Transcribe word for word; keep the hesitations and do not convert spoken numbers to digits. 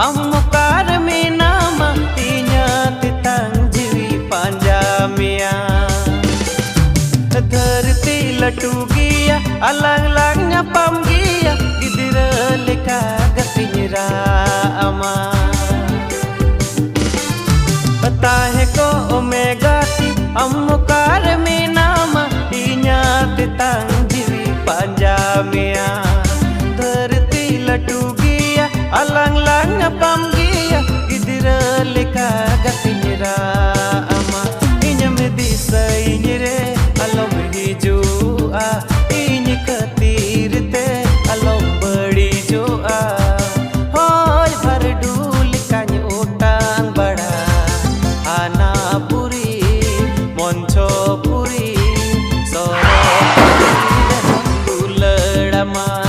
ᱟᱢ ᱚᱠᱟᱨᱮ ᱢᱮᱱᱟᱢᱟ, ᱤᱧᱟᱹᱜ ᱛᱮᱛᱟᱝ ᱡᱤᱣᱤ ᱯᱟᱸᱡᱟ ᱢᱮᱭᱟ᱾ ᱫᱷᱟᱹᱨᱛᱤ ᱞᱟᱹᱴᱩ ᱜᱮᱭᱟ, ᱟᱞᱟᱝ ᱞᱟᱝ ᱧᱟᱯᱟᱢ ᱜᱮᱭᱟ, ᱜᱤᱫᱽᱨᱟᱹ ᱞᱮᱠᱟ ᱜᱟᱛᱮᱧ ᱨᱟᱜ ᱟᱢᱟ᱾ ᱛᱟᱦᱮᱸ ᱠᱚᱜ ᱢᱮ ᱜᱟᱛᱮ, ᱟᱢ ᱚᱠᱟᱨᱮ ᱢᱮᱱᱟᱢᱟ, ᱤᱧᱟᱹᱜ ᱛᱮᱛᱟᱝ ᱡᱤᱣᱤ ᱯᱟᱸᱡᱟ ᱢᱮᱭᱟ᱾ ᱫᱷᱟᱹᱨᱛᱤ ᱞᱟᱹᱴᱩ ᱜᱮᱭᱟ, ᱟᱞᱟᱝ ᱞᱟᱝ ᱧᱟᱯᱟᱢ ᱜᱮᱭᱟ, ᱜᱤᱫᱽᱨᱟᱹ ᱞᱮᱠᱟ ᱜᱟᱛᱮᱧ ᱨᱟᱜ ᱟᱢᱟ᱾ ᱤᱧᱮᱢ ᱫᱤᱥᱟᱹᱭᱤᱧ ᱨᱮ ᱟᱞᱚᱢ ᱦᱤᱡᱩᱜᱼᱟ,